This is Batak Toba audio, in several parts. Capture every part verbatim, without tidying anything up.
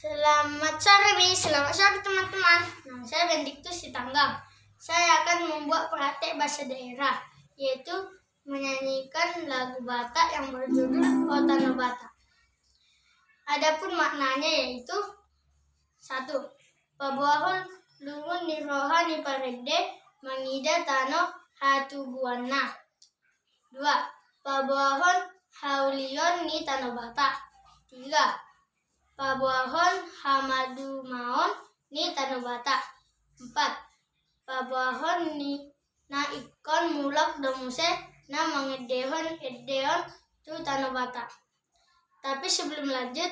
Selamat sore, Mi. Selamat sore, teman-teman. Nama saya Benediktus Sitanggang. Saya akan membuat praktek bahasa daerah, yaitu menyanyikan lagu Batak yang berjudul O Tano Batak. Adapun maknanya yaitu, satu, paboahon lungun ni roha ni parende mangida tano hatubuanna. Dua, paboahon haulion ni tano Batak. Tiga, paboahon hamadumaon ni tano Batak. Empat, paboahon ni na ingkon mulak do muse na mangendehon endeon tu tano Batak. Tapi sebelum lanjut,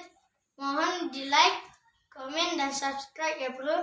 mohon di like, komen, dan subscribe ya, Bro.